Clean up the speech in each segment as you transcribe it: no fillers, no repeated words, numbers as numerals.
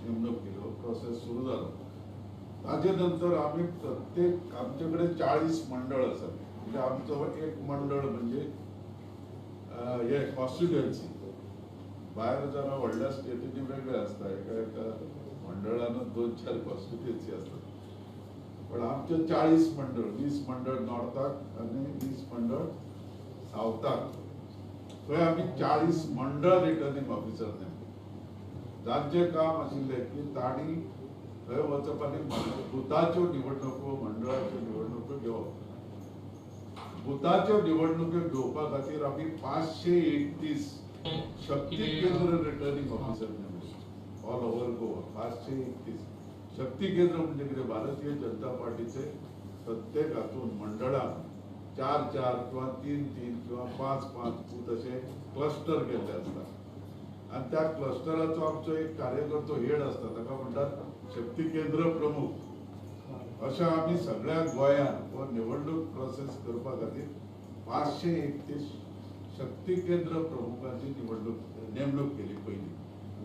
नेमणूक केली. हो प्रोसेस सुरू जालो. ताजे नंतर आमी प्रत्येक आमचे कडेन 40 मंडळ आसात. म्हणजे आमचो एक मंडळ म्हणजे हे कॉन्स्टिट्युएन्सी. भायर जरा व्हडल्या स्टेटींनी वेगळे आसता, एका एका मंडळान 2-4 कॉन्स्टिट्युएन्सी आसतात. पण आमचे 40 मंडळ, 20 मंडळ नॉर्थाक आनी 20 मंडळ सावथाक. थंय आमी 40 मंडळ रिटर्निंग ऑफिसर नेमले, जांचें काम आशिल्लें की तांणी थंय वचप आनी बुथाच्यो निवडणुको, मंडळाच्यो निवडणुको घेवप. बुथाच्यो निवडणुको घेवपा खातीर आमी 531 शक्ती केंद्र रिटर्निंग ऑफिसर नेमले ऑल ओव्हर गोवा. 531 शक्ती केंद्र म्हणजे कितें, भारतीय जनता पार्टीचे प्रत्येक हातून मंडळान 4-4 किंवा 3-3 किंवा 5-5 बूथ अशे क्लस्टर केल्ले आसता. आनी त्या क्लस्टराचो आमचो एक कार्यकर्तो हेड आसता, ताका म्हणटात शक्ती केंद्र प्रमुख. अशें आमी सगळ्या गोंयांत हो निवडणूक प्रोसेस करपा खातीर 531 शक्ती केंद्र प्रमुखांची निवडणूक नेमणूक केली पयली.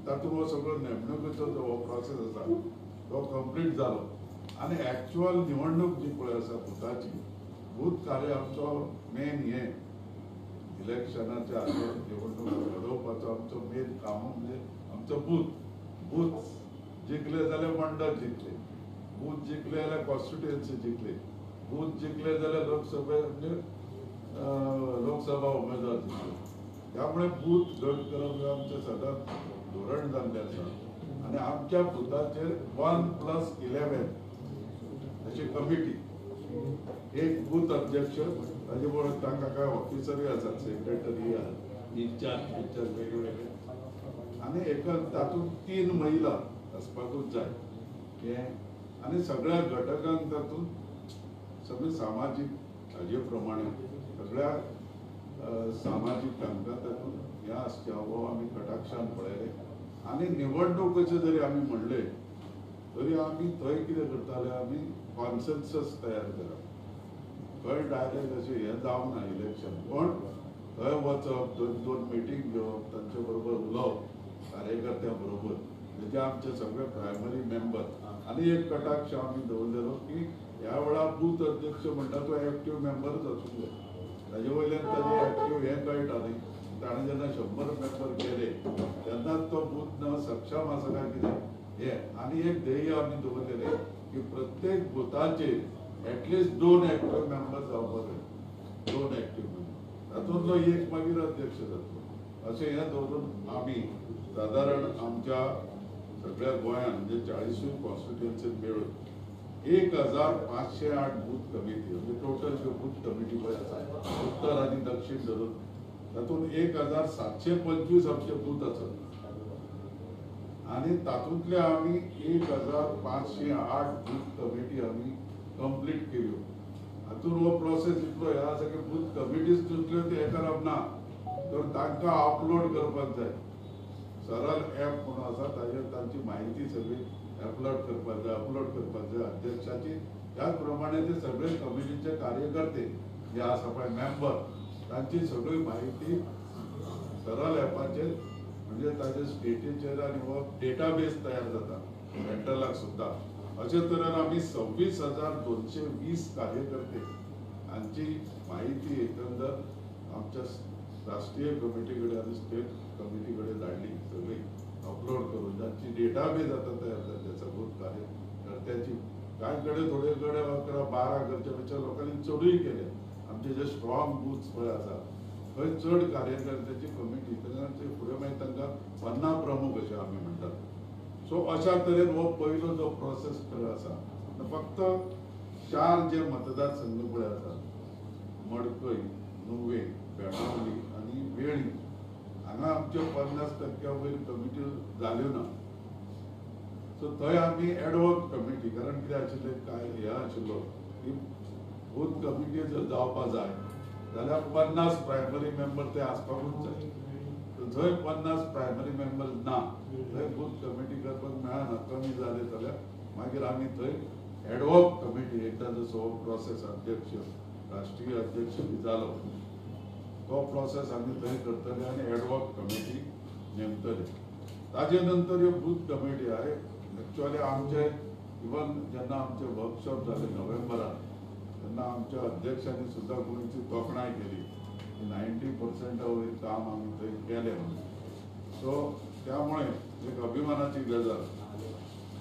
तातूंत हो सगळो नेमणुकेचो जो हो प्रोसेस आसा तो कंप्लीट जालो. आनी एक्चुअल निवडणूक जी पळय आसा बुथाची, बूथ कार्य आमचो मेन हे इलेक्शनाच्या आदीं निवडणूक घडोवपाचो आमचो मेन काम म्हणजे आमचो बूथ. बूथ जिखले जाल्यार मंडळ जिखले, बूथ जिखले जाल्यार कॉन्स्टिट्युएन्सी जिखले, बूथ जिखले जाल्यार लोकसभे म्हणजे लोकसभा उमेदवार जिखले. त्यामुळे बूथ घट करप हें आमचें सदांच धोरण जाल्लें आसा. आनी आमच्या बुथाचेर 1+11 अशी कमिटी, एक बूथ अध्यक्ष, ताजे बरोबर तांकां कांय ऑफिसरूय आसात, सेक्रेटरी आहात, इन्चार्ज वेगळे वेगळे, आनी एका तातूंत 3 महिला आसपाकूच जाय हें. आनी सगळ्या घटकांक तातूंत सगळे सामाजीक हाजे प्रमाणे सगळ्या सामाजीक तांकां तातूंत हें आसचें हो आमी कटाक्षान पळयलें. आनी निवडणुकेचें जरी आमी म्हणलें तरी आमी थंय कितें करताले, आमी कॉन्सेन्सस तयार करप. थंय डायरेक्ट अशें हें जावंक ना इलेक्शन, पण थंय वचप, 2-2 मिटींग घेवप, तांचे बरोबर उलोवप कार्यकर्त्यां बरोबर, म्हणजे आमचे सगळे प्रायमरी मेंबर. आनी एक कटाक्ष आमी दवरलेलो की ह्या वेळार बूथ अध्यक्ष म्हणटा तो एक्टीव मेंबरूच आसूंक जाय. ताजे वयल्यान ताजें एक्टीव हें कळटा न्ही. ताणें जेन्ना 100 मेंबर केले तेन्नाच तो बूथ न सक्षम आसा काय कितें हें. आनी एक ध्येय आमी दवरलेलें की प्रत्येक बुथाचेर एटलिस्ट 2 एक्टीव मेंबर जावपाक जाय, 2 एक्टीव मेंबर, तातूंतलो एक मागीर अध्यक्ष जातलो. अशें हें दवरून आमी सादारण आमच्या सगळ्या गोंयांत म्हणजे 40 कॉन्स्टिट्युएन्सीत मेळून 1508 बूथ कमिटी, म्हणजे टोटल ज्यो बूथ कमिटी पळय आसा उत्तर आनी दक्षीण धरून तातूंत 1725 आमचे बूथ आसात. आनी तातूंतले आमी 1508 बूथ कमिटी आमी कंप्लीट केल्यो. हातूंत हो प्रोसेस इतलो हें आसा की बूथ कमिटीज तितल्यो ते हें करप ना, तर तांकां अपलोड करपाक जाय. सरळ एप म्हणून आसा ताजेर तांची म्हायती सगळी अपलोड करपाक जाय, अपलोड करपाक जाय अध्यक्षाची. त्याच प्रमाणे ते सगळे कमिटीचे कार्यकर्ते जे आसा पळय मेंबर, तांची सगळी म्हायती सरळ एपाचेर म्हणजे ताजे स्टेटीचेर आनी हो डेटाबेस तयार जाता सेंट्रलाक सुद्दां. अशे तरेन आमी 26,220 कार्यकर्ते हांची म्हायती एकंदर आमच्या राष्ट्रीय कमिटी कडेन आनी स्टेट कमिटी कडेन धाडली, सगळी अपलोड करून जांची डेटाबेस आतां तयार जाल्ली आसा बूथ कार्यकर्त्याची. कांय कडेन थोडे कडेन 11-12 करच्या पेक्षा लोकांनी चडूय केले. आमचे जे स्ट्रॉंग बूथ्स पळय आसा थंय चड कार्यकर्त्याची कमिटी, तांचे फुडें मागीर तांकां 50 प्रमुख अशें आमी म्हणटात. सो अशा तरेन हो पयलो जो प्रोसेस पळय आसा, फक्त 4 जे मतदारसंघ पळय आसा, मडकय, नुवें, बेणावली आनी वेळी, हांगा आमच्यो 50% वयर कमिटी जाल्यो ना. सो थंय आमी एडवॉक कमिटी, कारण कितें आशिल्लें काय हें आशिल्लो की बूथ कमिटी जर जावपा जाय जाल्यार 50 प्रायमरी मेंबर ते आसपाकूच जाय. जंय 50 प्रायमरी मेंबर ना थंय बूथ कमिटी करपाक मेळना, कमी जाले जाल्यार मागीर आमी थंय एडवॉक कमिटी एकदां जसो हो प्रोसेस अध्यक्ष राष्ट्रीय अध्यक्ष बी जालो तो प्रोसेस आमी थंय करतले आनी एडवॉक कमिटी नेमतले. ताजे नंतर ह्यो बूथ कमिटी आहे एक्चुअली आमचे इवन जेन्ना आमचे वर्कशॉप जाले नोव्हेंबरान तेन्ना आमच्या अध्यक्षांनी सुद्दां गोंयची तोखणाय केली की 90% वयर काम आमी थंय केलें म्हणून. सो त्यामुळे एक अभिमानाची गजाल.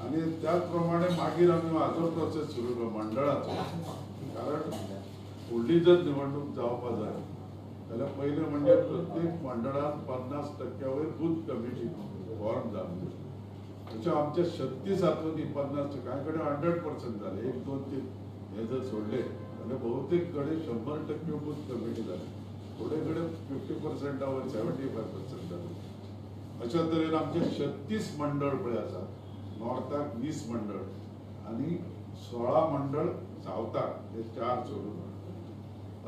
आनी त्याच प्रमाणे मागीर आमी हाजो प्रोसेस सुरू केलो मंडळाचो, कारण फुडली जर निवडणूक जावपा जाय जाल्यार पयलें म्हणजे प्रत्येक मंडळान 50% वयर बूथ कमिटी फॉर्म जावंक जाय. अशें आमचे 36 हातूंत 50, कांय कडेन 100% जाले, 1, 2, 3 हे जर सोडले जाल्यार बहुतेक कडेन 100% बूथ कमिटी जाले, थोडे कडेन 50% वयर 75% जाले. अशा तरेन आमचे 36 मंडळ पळय आसा, नॉर्थाक 20 मंडळ आनी 16 मंडळ सावथाक, हे 4 सोडून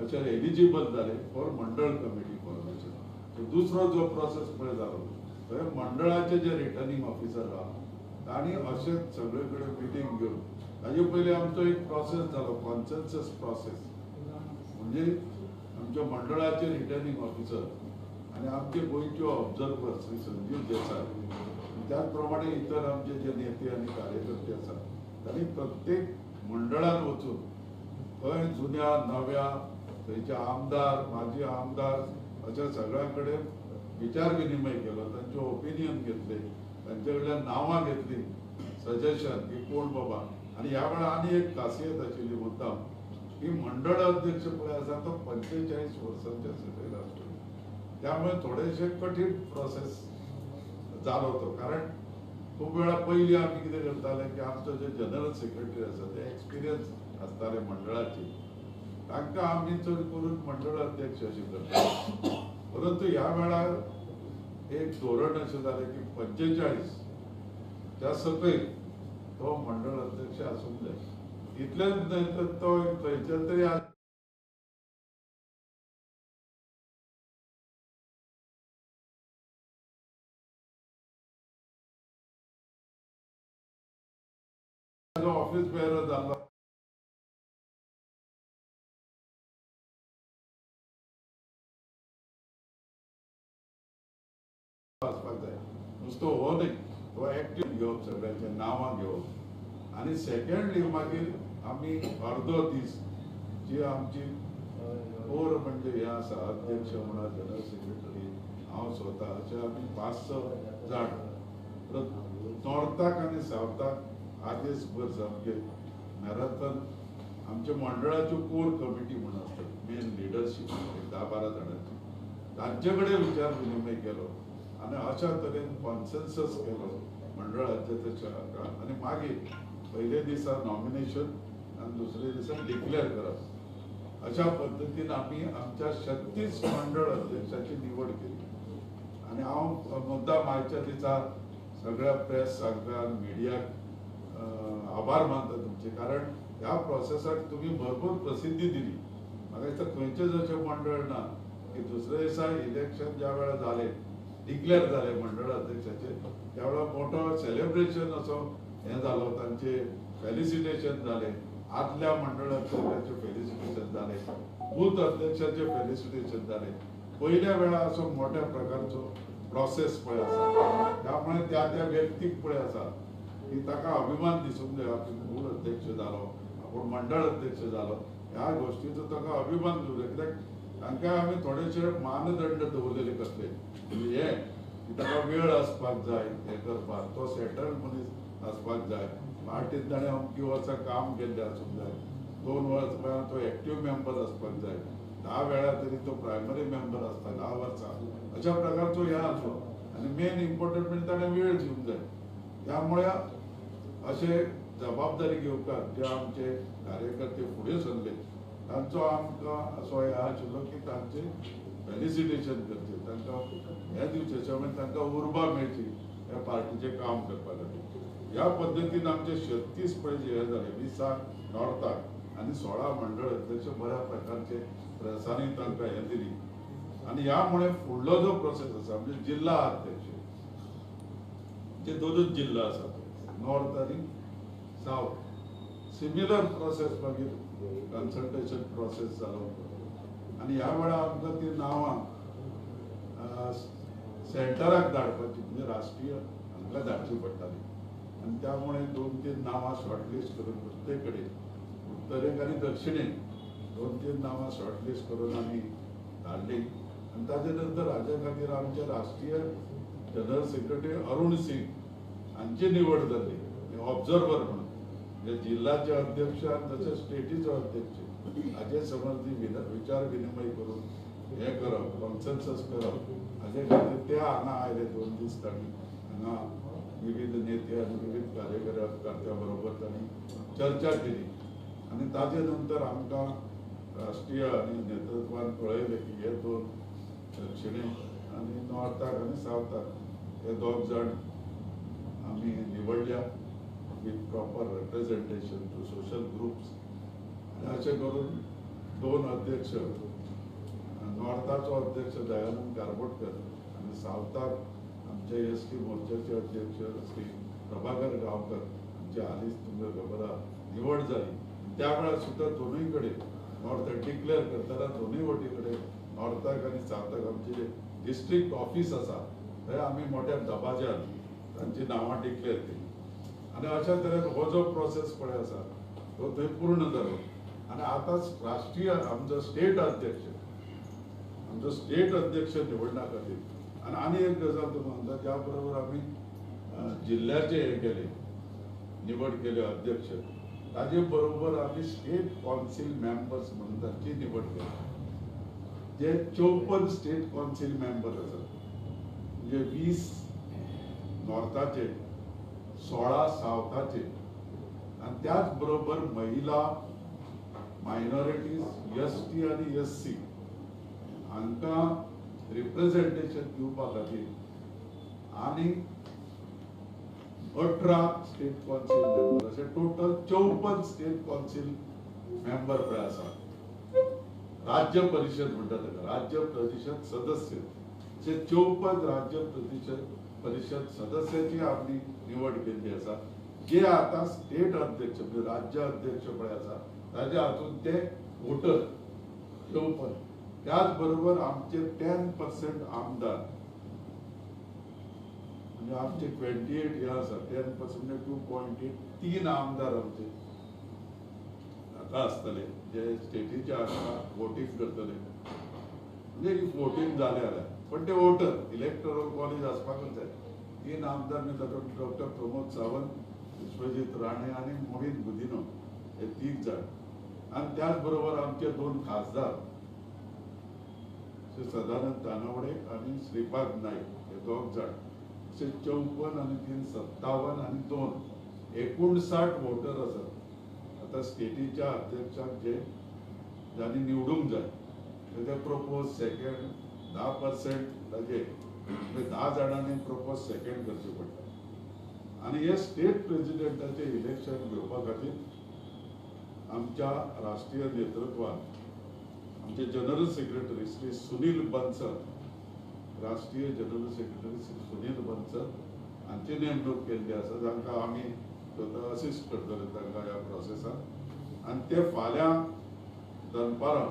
अशे एलिजिबल जाले फॉर मंडळ कमिटी फॉर्मेशन. दुसरो जो प्रोसेस पळय जालो थंय मंडळाचे जे रिटर्निंग ऑफिसर आहा तांणी अशेंच सगळे कडेन मिटींग घेवन ताजे पयलीं आमचो एक प्रोसेस जालो कॉन्सेन्सस प्रोसेस, म्हणजे आमच्या मंडळाचे रिटर्निंग ऑफिसर आनी आमचे गोंयचे ऑब्जर्वर श्री संजीव देसाय, त्याच प्रमाणे इतर आमचे जे नेते आनी कार्यकर्ते आसात तांणी प्रत्येक मंडळान वचून थंय जुन्या नव्या थंयचे आमदार माजी आमदार अशा सगळ्यां कडेन विचार विनिमय केलो, तांचे ओपिनियन घेतले, तांचे कडल्यान नांवां घेतली, सजेशन की कोण बाबा. आनी ह्या वेळार आनी एक खासियत आशिल्ली मुद्दाम की मंडळ अध्यक्ष पळय आसा तो 45 वर्सांच्या सकयल आसलो, त्यामुळे थोडेशे कठीण प्रोसेस जालो तो. कारण खूब वेळा पयलीं आमी कितें करताले की आमचो जे जनरल सेक्रेटरी आसा ते एक्सपिरियन्स आसताले मंडळाचे, तांकां आमी चड करून मंडळ अध्यक्ष अशें करताले. परंतु ह्या वेळार एक धोरण अशें जालें की 45 च्या सकयल तो मंडळ अध्यक्ष आसूंक जाय, इतलेंच न्हय तर तो खंयच्या तरी ऑफिस बेअरर जाल्लो आसपाक जाय, नुस्तो हो न्हय तो एक्टीव घेवप, सगळ्यांचे नांवां घेवप. आनी सेकंडली मागीर आमी अर्दो दीस जी आमची कोर म्हणजे हे आसा अध्यक्ष म्हणा जनरल सेक्रेटरी हांव स्वता अशे आमी 5-6 जाण नॉर्थाक आनी सावथाक आदेसभर सामके मॅरेथॉन आमच्या मंडळाच्यो कोर कमिटी म्हणून आसता मेन लिडरशीप एक 10-12 जाणांची, तांचे कडेन विचार विनिमय केलो आनी अशा तरेन कॉन्सेन्सस केलो मंडळ अध्यक्ष. आनी मागीर पयले दिसा नॉमिनेशन आनी दुसरे दिसा डिक्लेअर करप, अशा पद्दतीन आमी आमच्या 36 मंडळ अध्यक्षाची निवड केली. आनी हांव मुद्दाम आयच्या दिसा सगळ्या प्रेस सगळ्या मिडियाक आभार मानता तुमचे, कारण ह्या प्रोसेसाक तुमी भरपूर प्रसिद्धी दिली. म्हाका दिसता खंयचेच अशें मंडळ ना की दुसऱ्या दिसा इलेक्शन ज्या वेळार जालें डिक्लेअर जालें मंडळ अध्यक्षाचे त्या वेळार मोठो सेलिब्रेशन असो हें जालो, तांचे फेलिसिटेशन जालें, आदल्या मंडळ अध्यक्षाचें फेलिसिटेशन जालें, बूथ अध्यक्षाचें फेलिसिटेशन जालें. पयल्या वेळार असो मोठ्या प्रकारचो प्रोसेस पळय आसा, त्यामुळे त्या त्या व्यक्तीक पळय आसा की ताका अभिमान दिसूंक जाय आपूण बूथ अध्यक्ष जालो, आपूण मंडळ अध्यक्ष जालो, ह्या गोश्टीचो ताका अभिमान दिवंक जाय. कित्याक तांकां आमी थोडेशे मानदंड दवरलेले कसले म्हणजे हे की ताका वेळ आसपाक जाय हें करपाक, तो सेटल मनीस आसपाक जाय, पार्टीन ताणें अमकी वर्सां काम केल्लें आसूंक जाय, 2 वर्सां तो एक्टीव मेंबर आसपाक जाय, 10 वेळा तरी तो प्रायमरी मेंबर आसता 10 वर्सां, अशा प्रकारचो हें आसलो. आनी मेन इम्पॉर्टंट म्हणजे ताणें वेळ दिवंक जाय. त्यामुळे अशे जबाबदारी घेवपाक जे आमचे कार्यकर्ते फुडें सरले तांचो आमकां असो हें आशिल्लो की तांचे फेलिसिटेशन करचें, तांकां हें दिवचें, त्यामुळे तांकां उर्बा मेळची ह्या पार्टीचें काम करपा खातीर. ह्या पद्दतीन आमचे 36 पळय जे हें जालें 20 नॉर्थाक आनी 16 मंडळ अध्यक्ष बऱ्या प्रकारचे प्रेसांनी तांकां हें दिली. आनी ह्या मुळे फुडलो जो प्रोसेस आसा म्हणजे जिल्हा अध्यक्ष जे 2 जिल्हा आसा नॉर्थ आनी सावथ, सिमिलर प्रोसेस मागीर कन्सल्टेशन प्रोसेस जालो. आनी ह्या वेळार आमकां ती नांवां सेंटराक धाडपाची म्हणजे राष्ट्रीय तांकां धाडची पडटाली आनी त्यामुळे 2-3 नांवां शॉर्टलिस्ट करून प्रत्येक कडेन उत्तरेक आनी दक्षिणेक 2-3 नांवां शॉर्टलिस्ट करून आमी धाडली. आनी ताजे नंतर हाजे खातीर आमचे राष्ट्रीय जनरल सेक्रेटरी अरुण सिंग हांची निवड जाली ऑब्जर्वर म्हणून, म्हणजे जिल्ह्याचे अध्यक्ष आनी तशेंच स्टेटीचो अध्यक्ष हाजे समज ती विचार विनिमय करून हें करप, कॉन्सेन्सस करप हाजे खातीर ते हांगा आयले. 2 दीस तांणी हांगा विविध नेते आनी विविध कार्यकर्त्या बरोबर तांणी चर्चा केली आनी ताजे नंतर आमकां राष्ट्रीय आनी नेतृत्वान कळयलें की हे 2 दक्षिणेक आनी नॉर्थाक आनी सावथाक हे 2 जाण आमी निवडल्या with proper representation to social groups. आनी अशें करून 2 अध्यक्ष, नॉर्थाचो अध्यक्ष दयानंद कारबोटकर आनी सावथाक आमचे एस टी मोर्चाचे अध्यक्ष श्री प्रभाकर गांवकर हांची हालींच तुमकां खबर आहा निवड जाली. त्या वेळार सुद्दां दोनूय कडेन नॉर्थ डिक्लेअर करतना दोनूय वटी कडेन नॉर्थाक आनी सावथाक आमचे डिस्ट्रिक्ट ऑफीस आसा थंय आमी मोठ्या दबाज्यान तांची नांवां डिक्लेअर केली. आनी अशा तरेन हो जो प्रोसेस पळय आसा तो थंय पूर्ण जालो. आनी आतां राष्ट्रीय आमचो स्टेट अध्यक्ष, आमचो स्टेट अध्यक्ष निवडण्या खातीर आनी आनी एक गजाल तुमकां सांगता, ज्या बरोबर आमी जिल्ल्याचे हे केले, निवड केले अध्यक्ष, ताजे बरोबर आमी स्टेट कावन्सील मेंबर्स म्हणून तांची निवड केली. जे 54 स्टेट कावन्सील मेंबर आसात, म्हणजे 20 नॉर्थाचे, 16 सावथाचे आनी त्याच बरोबर महिला, मायनॉरिटीज, एस टी आनी एस सी हांकां रिप्रेझेंटेशन दिवपा खातीर आनी 18 स्टेट कावन्सील मेंबर, अशे टोटल 54 स्टेट कावन्सील मेंबर पळय आसा. राज्य परिशद म्हणटा ताका, राज्य परिशद सदस्य, अशे 54 राज्य परिशद सदस्याची आमी निवड केल्ली आसा. जे आतां स्टेट अध्यक्ष म्हणजे राज्य अध्यक्ष पळय आसा ताज्या हातून ते वोटर 54. त्याच बरोबर आमचे 10% आमदार म्हणजे आमचे 28 हे आसा, 10% म्हणजे 2.8, 3 आमदार आमचे आतां आसतले जे स्टेटीचे आतां वोटींग करतले, म्हणजे if voting जालें जाल्यार, पण ते वोटर इलेक्टोरल कॉलेज आसपाकूच जाय. 3 आमदार म्हणजे तातूंत डॉक्टर प्रमोद सावंत, विश्वजीत राणे आनी मोहीत गुदिनो हे 3 जाण. आनी त्याच बरोबर आमचे 2 खासदार श्री सदानंद तानावडे आनी श्रीपाद नाईक हे 2 जाण, अशे 54 आनी 3 57 आनी 2 59 वोटर आसात आतां स्टेटीच्या अध्यक्षाक जे जांणी निवडूंक जाय ते प्रपोज सेकंड 10% ताजे, म्हणजे 10 जाणांनी प्रपोज सेकंड करचे पडटा. आनी हे स्टेट प्रेजिडेंटाचें इलेक्शन घेवपा खातीर आमच्या राष्ट्रीय नेतृत्वान आमचे जनरल सेक्रेटरी श्री सुनील बन्सल, राष्ट्रीय जनरल सेक्रेटरी श्री सुनील बन्सल हांची नेमणूक केल्ली आसा, जांकां आमी स्वता असिस्ट करतले तांकां ह्या प्रोसेसान. आनी ते फाल्यां दनपारां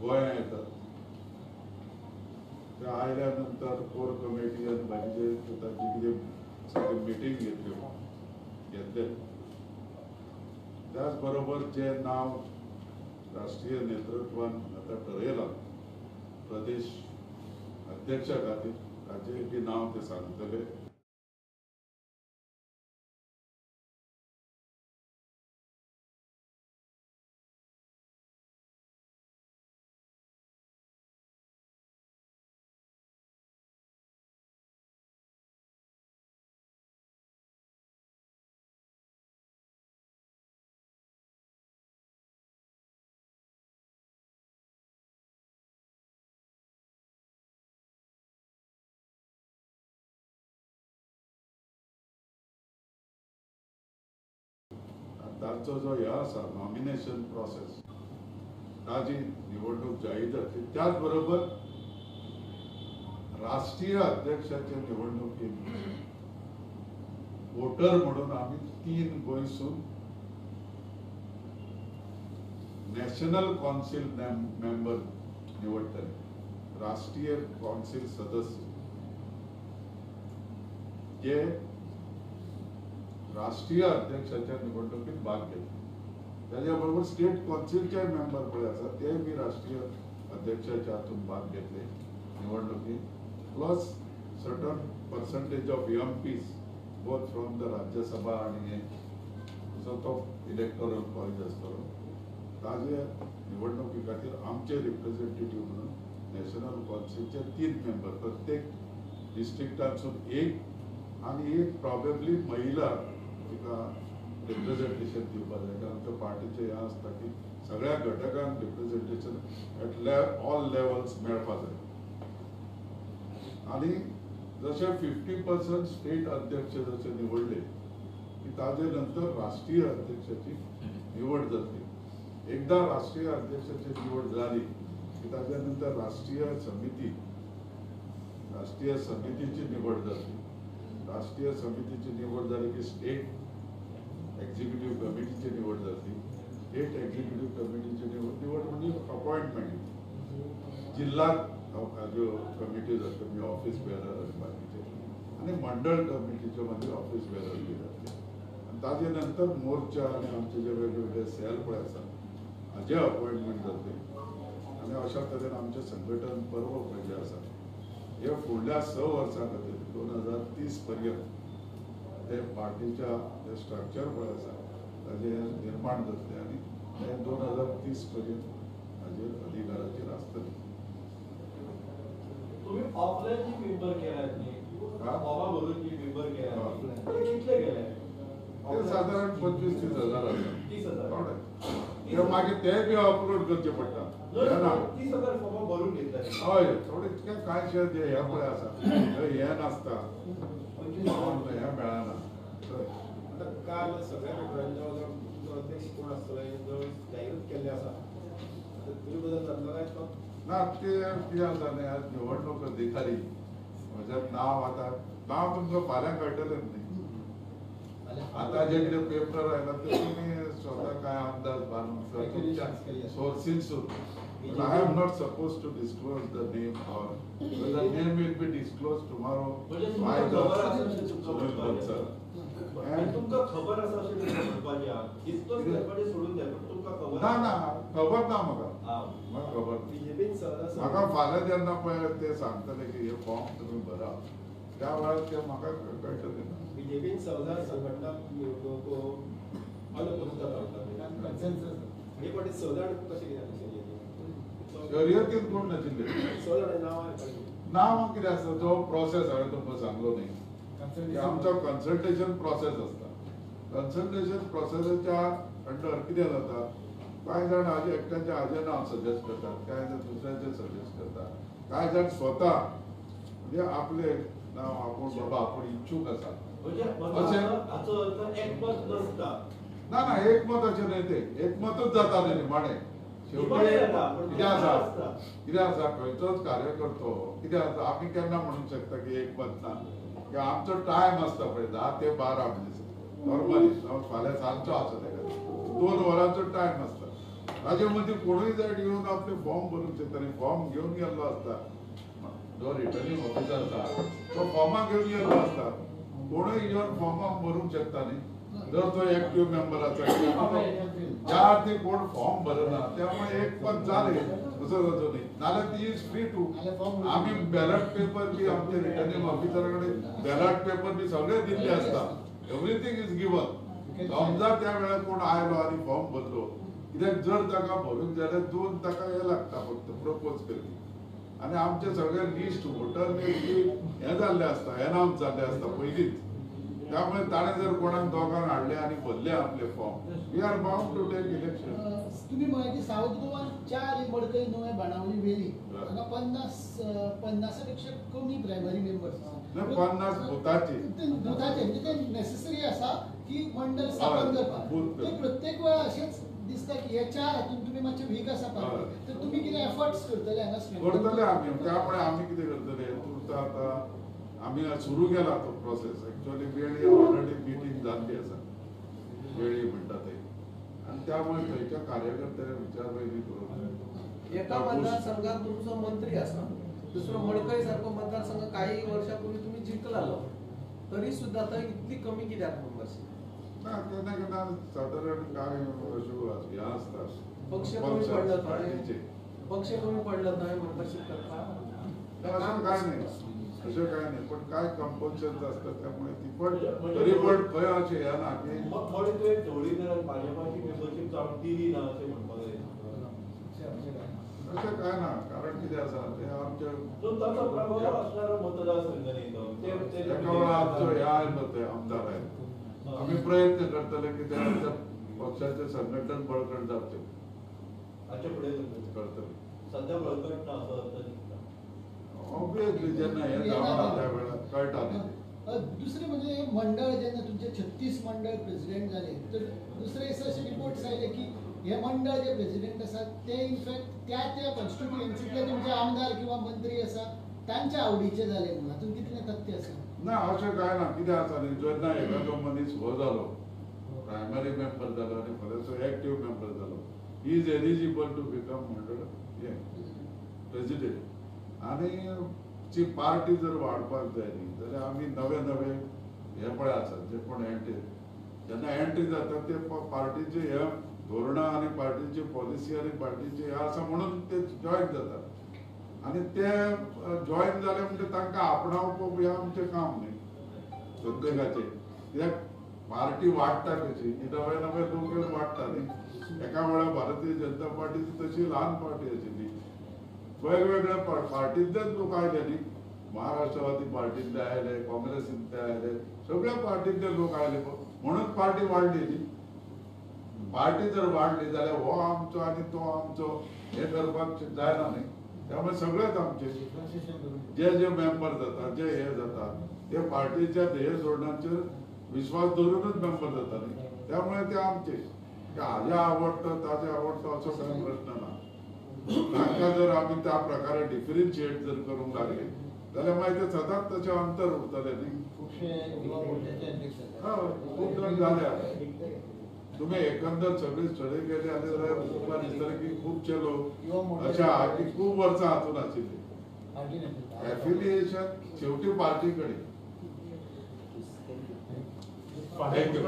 गोंया येतात. ते आयल्या नंतर कोर कमिटी आनी बाकीचे तांची कितें आसा ते मिटींग घेतले. त्याच बरोबर जे नांव राष्ट्रीय नेतृत्वान आतां ठरयलां प्रदेश अध्यक्षा खातीर ताचें बी नांव ते सांगतले. तांचो जो हे आसा नॉमिनेशन प्रोसेस ताजी निवडणूक जाहीर जातली. त्याच बरोबर राष्ट्रीय अध्यक्षाचे निवडणुकीत वोटर म्हणून आमी 3 गोंयसून नॅशनल कावन्सील मेंबर निवडटले, राष्ट्रीय कावन्सील सदस्य. जे राष्ट्रीय अध्यक्षाच्या निवडणुकीत भाग घेतले. त्याच्या बरोबर स्टेट कौन्सिलचे मेंबर पळय आसा ते बी राष्ट्रीय अध्यक्षाच्या हातून भाग घेतले निवडणुकीत. Plus certain percentage of MPs both from the Rajya Sabha आनी हे जो तो इलेक्टोरल कॉलेज आसतलो ताजे निवडणुकी खातीर आमचे रिप्रेझेंटेटिव्ह म्हणून नॅशनल कौन्सिलचे 3 मेंबर प्रत्येक डिस्ट्रिक्टांतसून एक आनी एक प्रॉबेबली महिला तिका रिप्रेझेंटेशन दिवपाक जाय. कारण आमच्या पार्टीचें हें आसता की सगळ्या घटकांक रिप्रेझेंटेशन एट ऑल लेवल्स मेळपाक जाय. आनी जशे 50% स्टेट अध्यक्ष जशे निवडले की ताजे नंतर राष्ट्रीय अध्यक्षाची निवड जातली. एकदा राष्ट्रीय अध्यक्षाची निवड जाली की ताज्या नंतर राष्ट्रीय समितीची निवड जातली. राष्ट्रीय समितीची निवड जाली की स्टेट एक्झिक्युटिव्ह कमिटीची निवड जातली. स्टेट एक्झिक्युटिव्ह कमिटीची निवड म्हणजे अपॉइंटमेंट जिल्हा ज्यो कमिटी जातल्यो म्हणजे ऑफिस बेरर आनी बाकीचे आनी मंडळ कमिटीच्यो मागीर ऑफिस बेरर बी जातले. आनी ताजे नंतर मोर्चा आनी आमचे जे वेगवेगळे सेल पळय आसा हाजे अपॉइंटमेंट जातले. आनी अशा तरेन आमचें संघटन पर्व पळय जें आसा हे फुडल्या 6 वर्सां खातीर 2030 पर्यंत ते पार्टीच्या जे स्ट्रक्चर पळय आसा ताजें निर्माण जातलें आनी ते 2030 पर्यंत हाजेर अधिकाराचेर आसतलें. तुम्ही ऑफलाईन जी मेंबर केला न्ही, फॉर्मा भरून जी मेंबर केला ते कितले केले? ते साधारण 25-30 हजार आसा. 30,000 ते मागीर ते बी अपलोड करचे पडटा. 30,000 फॉर्मा भरून घेतला. हय, थोडे कांय जे हे पळय आसा हे नासता हें मेळना. आतां काल सगळ्या पेपरांच्या तुमचो अध्यक्ष कोण आसतलो हें जवळ जाहीरूच केल्लें आसा, आतां तुमी बदल जातलो काय तो? ना, ते कितें आसा न्ही, आज निवडणूक अधिकारी म्हजें नांव आतां नांव तुमकां फाल्यां कळटलें न्ही. आतां जे कितें पेपर आयला ते तुमी स्वता कांय अंदाज बांदून तुमच्या सोर्सीसून. I am not suppose to disclose the name or the name will be disclose tomorrow by the Sunil Bansal. तुमकां खबर आसा अशें तुमकां म्हणपाचें आहा, डिस्क्लोज करपाचें सोडून द्या, पण तुमकां खबर ना? ना, खबर ना म्हाका. म्हाका खबर म्हाका फाल्यां जेन्ना पळय ते सांगतले की हे फॉर्म तुमी भरा त्या वेळार ते म्हाका कळटलें. बीजेपीन 6,000 संघटना निवडणुको हे फावटी 6 जाण कशें कितें शर्यतीन कोण नाशिल्ले. 6 जाणां नांवां नांवां कितें आसता जो प्रोसेस हांवें तुमकां सांगलो न्ही, आमचो कन्सल्टेशन प्रोसेस आसता. कन्सल्टेशन प्रोसेसाच्या अंडर कितें जाता, कांय जाण हाजे एकट्याचें हाजें नांव सजेस्ट करतात, कांय जाण दुसऱ्याचें सजेस्ट करतात, कांय जाण स्वता म्हणजे आपलें नांव आपूण बाबा आपूण इच्छूक आसा अशें. ना ना, एकमत अशें न्हय, तें एकमतूच जाता न्ही निमाणें. शेवटी कितें आसा, कितें आसा, खंयचोच कार्यकर्तो कितें आसा, आमी केन्ना म्हणूंक शकता की एकमत ना, की आमचो टायम आसता पळय 10 ते 12 म्हणजे नॉर्मली फाल्यां सांजचो आसा तेका 2 वरांचो टायम आसता. ताजे मदीं कोणूय जाण येवन आपले फॉर्म भरूंक शकता आनी फॉर्म घेवन गेल्लो आसता जो रिटर्निंग ऑफिसर आसा तो फॉर्मां घेवन गेल्लो आसता, कोणूय येवन फॉर्मां भरूंक शकता न्ही. जर तो एक्टिव्ह मेंबर आसा ज्या अर्थी कोण फॉर्म भरना त्यामुळे एक पद जालें असो जाचो न्ही, नाल्यार ती is free to. आमी बॅलट पेपर बी आमचे रिटर्निंग ऑफिसरा कडेन बॅलट पेपर बी सगळे दिल्ले आसता, एवरीथींग is given. समजा त्या वेळार कोण आयलो आनी फॉर्म भरलो, कित्याक जर ताका भरूंक जाल्यार 2 ताका हें लागता फक्त प्रपोज करपी, आनी आमचे सगळे लिस्ट वोटर लिस्ट बी हें जाल्लें आसता, एनावन्स जाल्लें आसता पयलींच. त्यामुळे ताणें जर कोणाक दोगांक हाडले आनी भरले आपले form, we are bound to take election. तुम्ही म्हळें की सावथ गोवान 4 मडकय नुवें बाणावली वेली हांगा 50 पेक्षा कमी प्रायमरी मेंबर्स आसा. 50 बुथाचे बुथाचे म्हणजे ते नेसेसरी आसा की मंडळ स्थापन करपाक. ते प्रत्येक वेळा अशेंच दिसता की हे 4 हातून तुमी मातशे वीक आसा पार्टी, तर तुमी कितें एफर्ट्स करतले हांगा? करतले आमी. त्यामुळे आमी कितें करतले, तुर्त आतां आमी सुरू केला तो प्रोसेस. एक्चुअली वेळी ऑलरेडी मिटींग जाल्ली आसा, वेळी म्हणटा ते, आनी त्यामुळे थंयच्या कार्यकर्त्यांनी विचार पयलीं करून एका मतदारसंघात तुमचो मंत्री आसा, दुसरो मडकय सारको मतदारसंघ काही वर्षापूर्वी तुम्ही जिंकलालो, तरी सुद्दां थंय इतली कमी कित्याक मेंबरशीप? ना, केन्ना केन्ना सादारण काय अश्यो हें आसता, पक्ष कमी पडलो थंय, पक्ष कमी पडलो थंय मेंबरशीप करपाक अशें काय न्ही, अशें काय न्ही, पण काय कंपल्शन आसता त्यामुळे ती पण तरी पण खंय अशें हें ना की मोडे तुवें ढवळीकरान भाजपाची मेंबरशीप जावन दिली ना अशें म्हणपाक जाय. अशें काय ना, कारण कितें आसा ते आमचे ताचो प्रभाव असणारो मतदारसंघ न्ही तो, एका वेळार आमचो हे आयलो ते आमदार आयलो, आमी प्रयत्न करतले की ते आमच्या पक्षाचें संघटन बळकट जावचें हाचे फुडें करतले. सध्या बळकट ना असो अर्थ दिसता. ऑब्वियसली जेन्ना हें जावना त्या वेळार कळटा न्ही. दुसरें म्हणजे मंडळ जेन्ना तुमचे 36 मंडळ प्रेसिडेंट जाले तर दुसरे दिसा अशे रिपोर्ट्स आयले की हे मंडळ जे प्रेसिडेंट आसात ते इनफॅक्ट त्या त्या कॉन्स्टिट्युएन्सीतले तुमचे आमदार किंवा मंत्री आसा तांच्या आवडीचे जाले म्हणून, हातूंत कितलें तथ्य आसा? ना, अशें काय ना. कितें आसा न्ही, जेन्ना एखादो मनीस हो जालो, प्रायमरी मेंबर जालो आनी फाल्यांचो एक्टीव मेंबर जालो, he is eligible to become mandal हें प्रेसिडेंट. आनी ची पार्टी जर वाडपाक जाय न्ही जाल्यार आमी नवे नवे हे पळय आसात जे कोण एंट्री, जेन्ना एंट्री जाता ते पार्टीचे हे धोरणां आनी पार्टीची पॉलिसी आनी पार्टीचे हे आसा म्हणून ते जॉयन जातात आनी ते जॉयन जाले म्हणजे तांकां आपणावप हें आमचें काम न्ही प्रत्येकाचें. कित्याक पार्टी वाडटा कशी, नवे नवे लोक येवन वाडटा न्ही. एका वेळार भारतीय जनता पार्टीची तशी ल्हान पार्टी आशिल्ली, वेगवेगळ्या पार्टींतलेच लोक आयले न्ही, महाराष्ट्रवादी पार्टींतले आयले, काँग्रेसींतले आयले, सगळ्या पार्टींतले लोक आयले म्हणून पार्टी वाडली न्ही. पार्टी जर वाडली जाल्यार हो आमचो आनी तो आमचो हें करपाक जायना न्ही. त्यामुळे सगळेच आमचे जे जे मेंबर जाता, जे हे जाता ते पार्टीच्या ध्येय धोरणाचेर विश्वास दवरूनच मेंबर जाता न्ही. त्यामुळे ते आमचे, हाजे आवडटा ताजे आवडटा असो कांय प्रश्न ना. तांकां जर आमी त्या प्रकारे डिफरन्शिएट जर करूंक लागले जाल्यार मागीर ते सदांच तशें अंतर उरतलें न्ही. खूब जाण जाल्या. तुम्ही एकंदर सगळी स्टडी केली जाल्यार तुमकां दिसतलें की खुबशे लोक अशे आहा की खूब वर्सां हातून आशिल्ले. एफिलिएशन शेवटी पार्टी कडेन. Thank you.